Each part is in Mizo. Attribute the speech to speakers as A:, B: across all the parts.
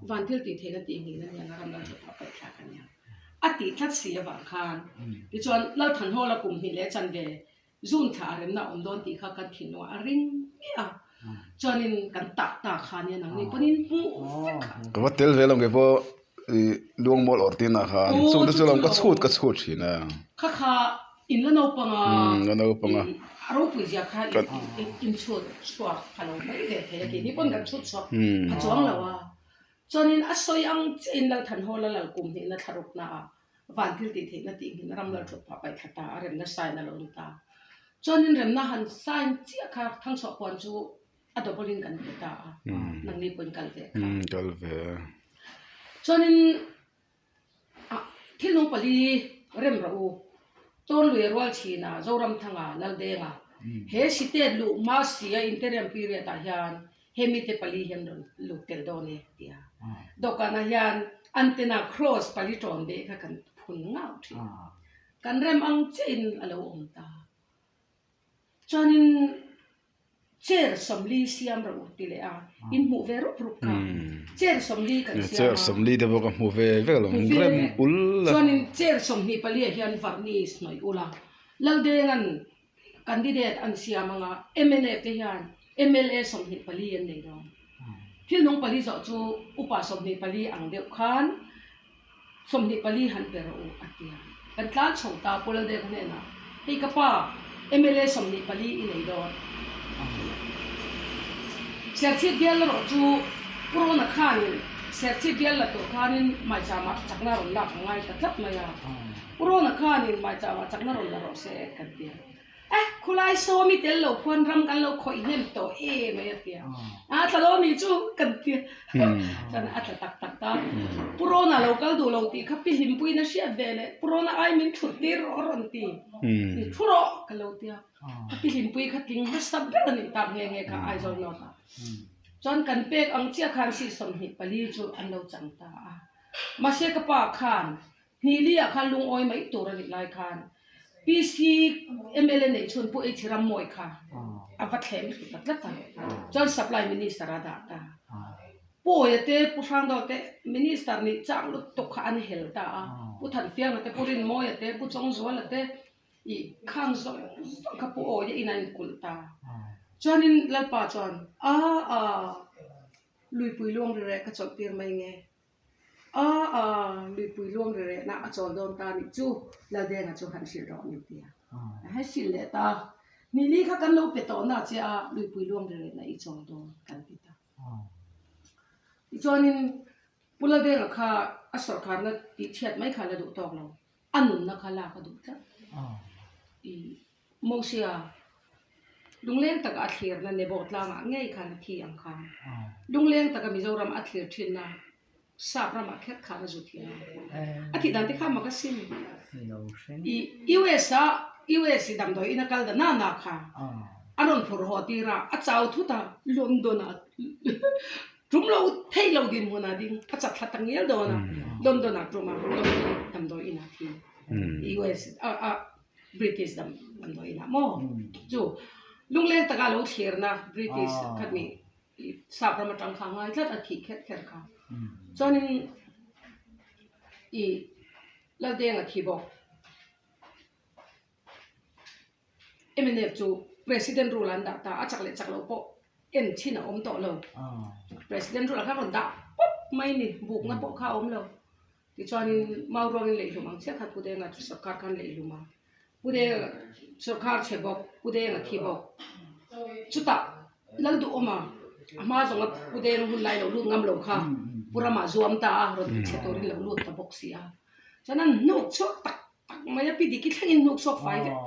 A: Van thil tih theihna tih nghin a nia ram lal thut a paih thlak a nia. A tih tlat si avang khan tichuan Lalthanhawla kum hnih leh chanve Zun thla a remna awm dawn tih kha kan thinlungah a ring miah a, chuanin kan tah ta kha nia nangni pawhin hmuh vek kha.
B: Ka va tel ve lo nge pawh ih Luangmual awrh tin ah khan chung te chu lawm ka chhut ka chhut thin a.
A: Kha kha in la naupang a.
B: Umm la naupang a.
A: A ropui zia kha in chhut chhuak pha lo mai ve thei a tih ni pawn kan chhut chhuak pha chuang lo a. Chuanin a sawi ang chiah in Lalthanhawla lal kum hnihna thlarukna ah Van thil tih theihna tih hmin ram lal thut phah paih thla ta a, remna sign a lo ni ta. Chuanin remna han sign chiah kha Thangchhuah puan chu a double in kan pe ta a, nangni pawhin kal ve kha.
B: Kal ve.
A: Chuanin ah thil nung pali rem rawh u, Tawnlui a rual thin a, Zoramthanga, Laldenga, he state luh hma si a interim period ah hian He mite pali hian rawn lut tel dawn e tia dawhkanah hian antenna cross pali tawn beh kha kan phun ngau thin. Kan rem ang chiahin a lo awm ta. Chuanin chair sawmli siam rawh u ti leh a, in hmuh ve rup rup kha. Chair sawmli kan siam a.
B: Chair sawmli te pawh ka hmu ve vek lo, rem ul a.
A: Chuanin chair 24 ah hian varnish hnawih ula, Laldenga'n Candidate an siam anga mnf te hian mla 24 an nei dawn. Thil nung pali zawh chu upa 24 ang deuh khan 24 han pe rawh u a ti a. Kan tlan chho ta Pu Laldenga hnenah, Hei ka pa, mla 24 i nei dawn. Serchhip bial erawh chu Pu Rona khanin Serchhip bial la tur khanin Maichama chakna rawn lak a ngai ta tlat mai a. Pu Rona khanin Maichama chakna rawn la rawh se kan ti a. Eh, khulai sawmi tel lo khuan ram kan lo khawih hnem tawh em mai a ti a. A tla lo ni chu kan ti a. Chuan a tla tak tak ta. Pu Rona lo kal duh lo tih kha pi hlimpuiin a hriat ve leh Pu Rona ai min thut tir rawh a rawn ti. Thu rawh ka lo ti a. Ka pi hlimpui kha tling hmasa ber a nih tak nghe nghe kha Aizawl North ah. Chuan kan pek ang chiah khan si 24 chu an lo chang ta a. Mahse ka pa khan Hnihli ah khan lungawi mai tur a nih lai khan PC mla neih chhun Pu H Rammawi kha a va thlem thut ta tlat a, chuan Supply Minister a dah ta. Pu Awia te Pu Hrangdawla te Minister nih chang lutuk kha an hel ta a, Pu Thanfianga te Pu Rinmawia te Pu Chawngzuala te ih khang zawng zawng kha Pu Awia in a inkulh ta. Chuanin Lalpa chuan a a luipui luang ri reh ka chawlh tir mai nge. A a, luipui luang ri rehna a chawl dawn ta nih chu Laldenga chu han hrilh rawh min ti a. A han hrilh leh ta. Nili kha kan lo pe tawh na che a, luipui luang ri rehna i chawl dawn kan ti ta. Tichuanin Pu Laldenga kha a sawrkharna tih chhiat mai kha la duh tawk lo, a nunna kha lak a duh tlat. I Mosia lungleng taka a thlirna Nebo tlangah ngei khan a thi ang khan lungleng taka Mizoram a thlir thinna sap ramah kher khan a zu thi a. A thih dan te kha mak asin. I US a US i damdawi in a kal da na na kha a rawn phur haw tir a, a chau thut a, London ah tum lo theih lo dinhmun ah ding a chat thla ta ngial dawn a, London ah tum a, London damdawi in ah thi US a British dam damdawi inah maw chu lungleng taka lo thlirna British kha nih sap ram atang kha a ngai tlat a thih kher kher kha chuanin ih Laldenga thi bawk mnf chu President rule an dah ta a chak leh chak loh pawh en chin a awm tawh lo President rule ah khan rawn dah pawp mai a ni bukna pawh kha a awm lo. Tichuanin mau ruangin leihlum ang chiah kha Pu Denga chu sawrkar khan leihlum a, Pu Denga sawrkar chhe bawk, Pu Denga thi bawk. Chutah Lalduhawma a hma zawnga Pu Denga hun lai lo lut ngam lo kha Pu Rama zuam ta a, rawn ti chhe turin lo lut ta bawk si a. Chuan an hnuk chhuak tak tak mai a, Pi Diki thlengin hnuk chhuak fai vek.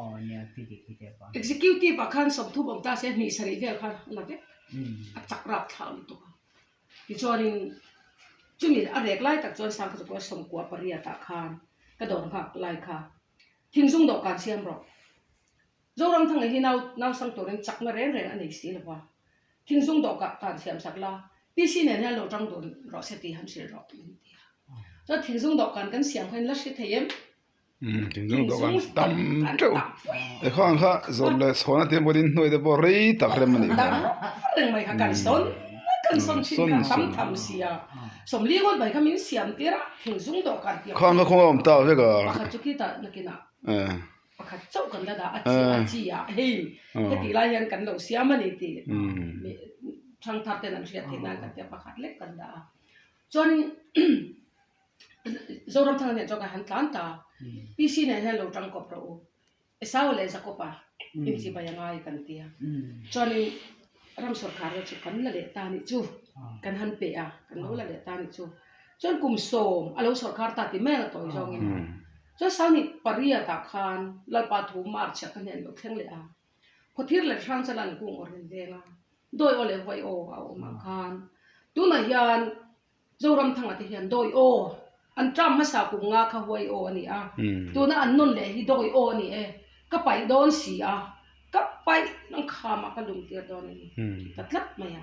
A: Executive ah khan 30 awm ta se hnih sarih vel kha a la vek, a chak rapthlak lutuk a. Tichuanin chumi a rek lai tak chuan Sangkhat chu pawh 98 ah khan ka dawr nghak lai kha thingzung dawhkan siam rawh. Zoramthanga hi nau nau sang turin chakna reng reng a nei si lo va, thingzung dawhkah kan siam sak la, PC nen hian lo tang dun rawh se tih han hrilh rawh min ti a. Chuan thingzung dawhkan kan siam kha in la hre thei em?
B: Thingzung dawhkan tam teuh e khang kha zawrh leh chhawn a tia pawhin hnuai te pawh rei tak rem a nih hmel.
A: Reng mai kha kan sawn. kan sawn thin kha tam tham sia. 40 ngawt mai kha min siam tir a, thing zung dawhkan piah.
B: Khang kha khawnga awm tak vek a.
A: Pakhat chu khitah nakinah pakhat chauh kan la dah a chi a chi ah hei hetih lai hian kan lo siam a ni tih thangthar ten an hriat theih nan kan tia pakhat lek kan dah a. Chuanin Zoramthanga nen chuan kan han tlan ta, PC nen hian lo tangkawp rawh u. Esau leh Jakoba inchibai a ngai kan ti a, chuanin ram sawrkharna chu kan la leh ta nih chu, kan han pe a, kan lo la leh ta nih chu. Chuan kum sawm a lo sawrkhar ta ti mai ang a tawi zawngin. Chuan Sanghnih pariatah khan Lalpa thu March ah ka hnen lo thleng leh a, Khawthir leh Hrangchala an kung awrh in veng a, dawi aw leh huai aw a awm ang khan tunah hian Zoramthanga te hian dawi aw an term hmasa kum nga kha huai aw a ni a, tuna an nawn leh hi dawi aw a ni e, ka paih dawn si a, ka paih ang khamah ka lum tir dawn a ni ta tlat mai a,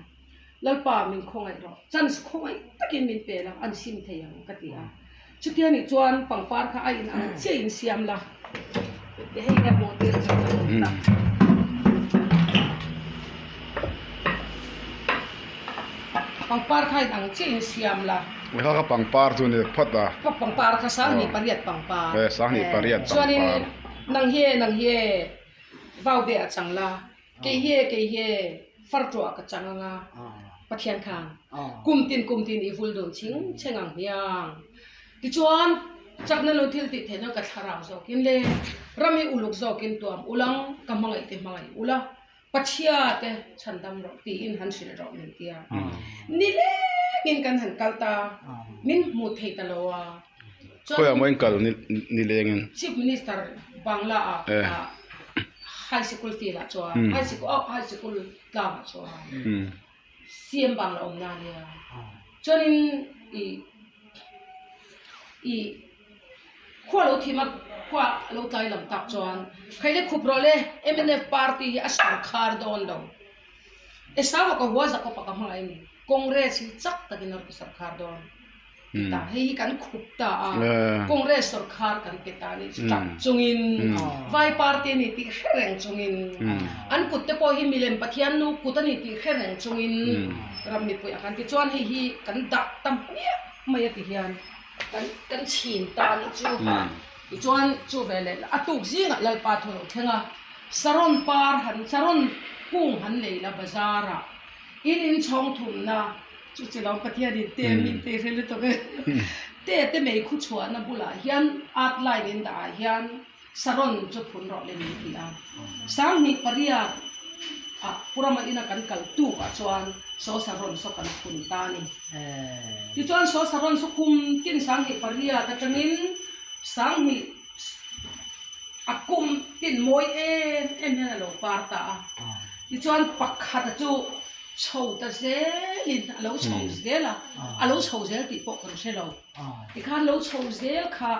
A: Lalpa min khawngaih rawh, chance khawngaih takin min pe la, an sim thei ang ka ti a, chutia nih chuan pangpar kha a in ang chiah in siam la, hei ka hmuh tir chu ka lawm ta. Pangpar kha in ang chiah in siam la.
B: Kha kha pangpar chu ni phawt a.
A: Kha pangpar kha sanghnih pariat pangpar.
B: E sanghnih pariat pangpar.
A: Chuanin nang hi e nang hi e vau ve ah chang la, kei hi e kei hi e far tuah ka chang anga Pathian khan kum tin kum tin i vul dun ching cheng ang hmiang. Tichuan chakna lo thil tih theihna ka thlarau zawkin le ram hi uluk zawkin tuam ulang ka hmangaih te hmangaih ula. Pathia te chhandam rawh tiin han hrilh rawh min ti a. Ni lengin kan han kal ta, min hmu thei ta lo a.
B: Khawiah maw in kal ni lengin?
A: Chief Minister Bangla ah High Sikul field ah chuan, High Sikul oh High Sikul tlang ah chuan CM Bangla awmna a nia. Chuanin i i. Khua lo thim a, khua a lo tlai lam tak chuan Khaile khup rawh le, mnf party hi a sawrkhar dawn lo. Esau a ka hua Jakob a ka hmangaih a ni. Congress hi chak takin a rawn sawrkhar dawn ti ta. Hei hi kan khup ta a, Congress sawrkhar kan pe ta a nih chu tak chungin Vai party a ni tih hre reng chungin an kut te pawh hi milem Pathian nu kut a ni tih hre reng chungin ram mipui a kan ti chuan hei hi kan dah ta hmiah mai a ti hian. Kan kan chhin ta nih chu tichuan chu veleh a tuk zingah Lalpa thu lo thleng a, Saron par han Saron kung han lei la bazar ah in inchhawng thumna chu chi lo Pathian in te min tih hre lutuk e te te mei khu chhuahna bulah hian art line in dah ah hian Saron chu phun rawh le min ti a, 2008 ah Purama ina kan kal tuk ah chuan saw Saron saw kan phun ta a ni. Tichuan saw Saron saw kum tin 2008 atangin 2000 a kum tin mawi em em hian a lo par ta a. Tichuan pakhat a chu chho ta zelin a lo chho zel a, a lo chho zel tih pawh kan hre lo. Tikhan lo chho zel kha.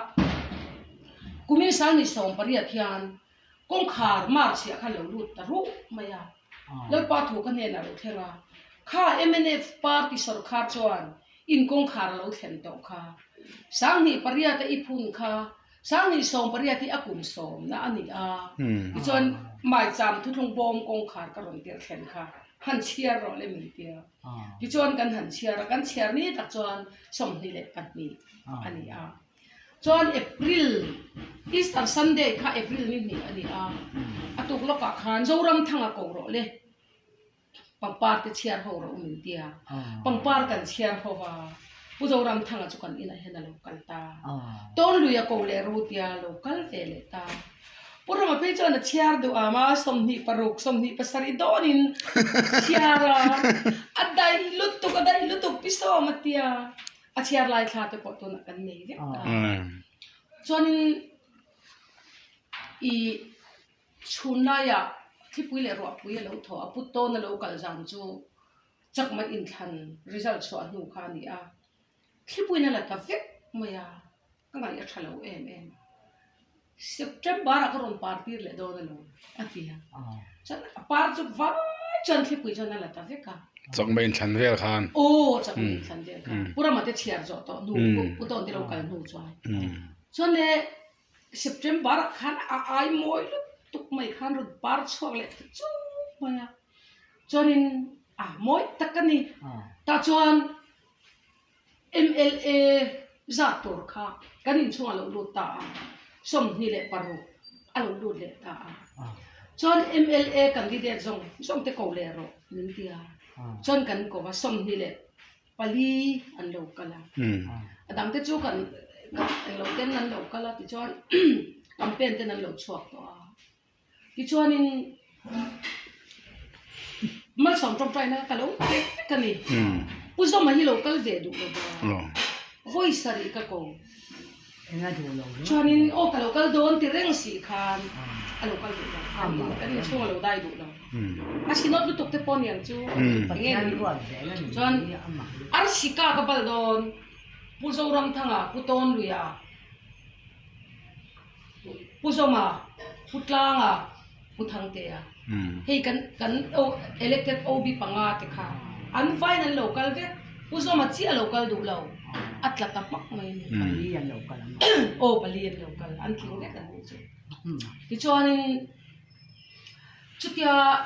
A: Kumin 2018 hian kawngkhar March-ah khan lo lut ta ruh mai a, Lalpa thu ka hnenah lo thleng a, kha mnf party sawrkhar chuan in kawngkhar a lo thlen tawh kha, 2008 a i phun kha 2018 hi a kum sawmna a ni a, tichuan Maicham thuthlung bawm kawngkhar ka rawn tirh thlen kha han chhiar rawh le min tia, tichuan kan han chhiar a, kan chhiar ni tak chuan 22 a ni a. Chuan April, Easter Sunday kha April ni hnih a ni a, a tuk lawkah khan Zoramthanga ko rawh le, pangpar te chhiar ho rawh u min ti a, pangpar kan chhiar ho va, Pu Zoramthanga chu kan inah hian a lo kal ta, Tawnluia ko leh ru tia lo kal ve leh ta. Pu Rama phei chuan a chhiar duh am a, 26, 27 dawnin chhiar a, a daih lutuk, a daih lutuk pi sawm a tia. A chhiar lai thla te pawh tunah kan nei vek ta. Chuanin i chhun laiah thlipui leh ruahpui a lo thaw a, put tawn a lo kal zan chu chakma inthlan result chhuah hnu kha a ni a, thlipuiin a la ta vek mai a, ka ngaih a tha lo em em a. September ah ka rawn par tir leh dawn a lo a ti a, chuan a par chu vai chuan thlipui chuan a la ta vek a.
B: Chakma inthlan vel khan.
A: Aw chakma inthlan vel khan. Pu Rama te chhiar zawh tawh hnu, Pu Tawn te lo kal hnu chuan. Chuan le September ah khan a ai mawi lutuk mai khan rawn par chhuak leh ta chuk mai a. Chuanin a mawi tak a ni. Tah chuan MLA zat tur kha kan inchhungah a lo lut ta a, 26 a lo lut leh ta a. Chuan MLA candidate zawng zawng te ko leh rawh min ti a, chuan kan ko a, 24 an lo kal a. A dangte chu kan englo ten an lo kal a tichuan campaign ten an lo chhuak tawh a. Tichuanin malsawm tawngtaina ka lo pe vek a ni. Pu Zawma hi lo kal ve duh lo va, vawi sarih ka ko. Chuanin aw ka lo kal dawn ti reng si khan a lo kal duh lo, kan inchhung a lo dai duh lo. A sinawt lutuk te pawh niang chu enge ni. Chuan arsi ka ka bal dawn Pu Zoramthanga, Pu Tawnluia, Pu Zawma, Pu Tlanga, Pu Thangtea hei kan kan elected OB panga te kha an vain an lo kal vek Pu Zawma chiah a lo kal duh lo a tla ta hmak mai a ni.
C: Pali an lo kal ang.
A: Aw pali an lo kal an tling vek an nih chu. Tichuanin chutia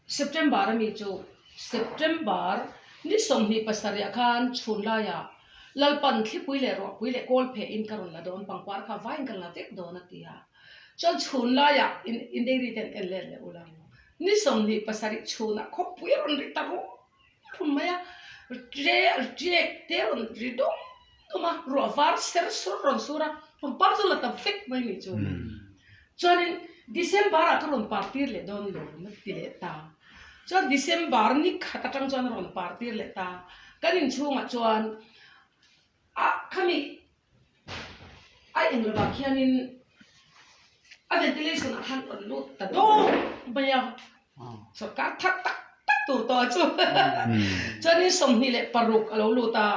A: September a mi chu September ni 27 ah khan chhun laiah Lalpan thlipui leh ruahpui leh kawl pheh in ka rawn la dawn pangpar kha vaiin ka la vek dawn a ti a, chuan chhun laiah in in dairy ten en let leh ula ni 27 chhunah khawpui a rawn ri ta rum rum mai a, ṭek te rawn ri dum dum a, ruah var ser sur rawn sur a, pangpar chu la ta vek mai ni chu. Chuanin December ah ka rawn par tir leh dawn lo a ti leh ta. Chuan December ni khat atang chuan a rawn par tir leh ta. Kan inchhungah chuan a khami a eng lovah khianin a ventilation ah khan rawn lut ta dawk mai a. Sorkar thar tak tak tur tawh chu chuanin 26 a lo lut a,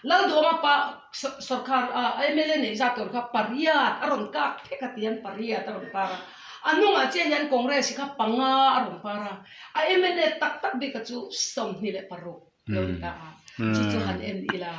A: Lalduama pa sorkar mla neih zat tur kha pariat a rawn kak phek a ti hian pariat a rawn par a, a hnungah chiah hian Congress hi kha panga a rawn par a, a mla tak tak bik kha chu 26 lo ni ta a, chu chu han en ila.